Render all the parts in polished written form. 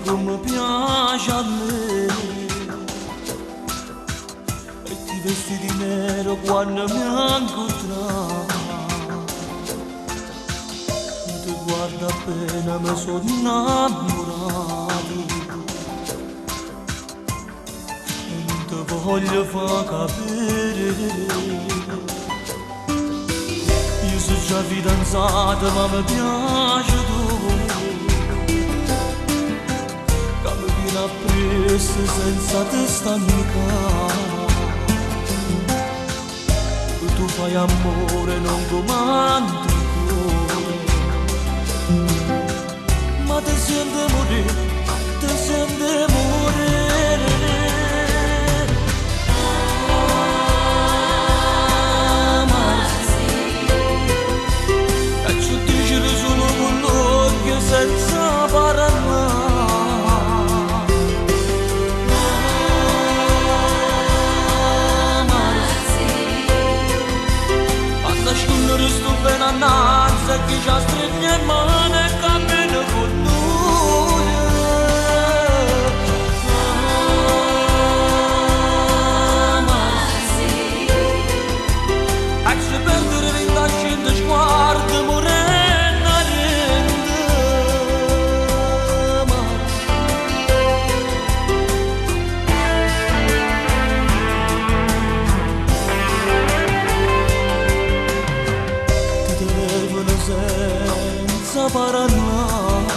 Come piace a me. E ti vesti di nero quando mi incontra. Ti guarda appena mi sono innamorato. E non ti voglio far capire. Io sono già fidanzato ma mi piace tu. Che mi viene appresso senza te stancare. Tu fai amore non comando cuore. Ma ti senti morire, ti senti morire. E ci dici solo con l'occhio senza parlare. Nascondere sto bene annanzi chi ci stringe in mano e cammina con noi. A ci perdere in tascina sguardo morena rende. Ti telefono senza parlare.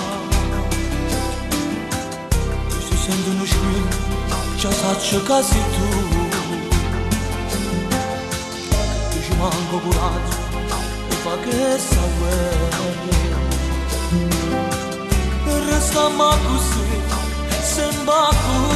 Si sente uno squillo, già saccio che sei tu. Ti ci manco coraggio e fa che sa guerra. Restiamo così, sembra così.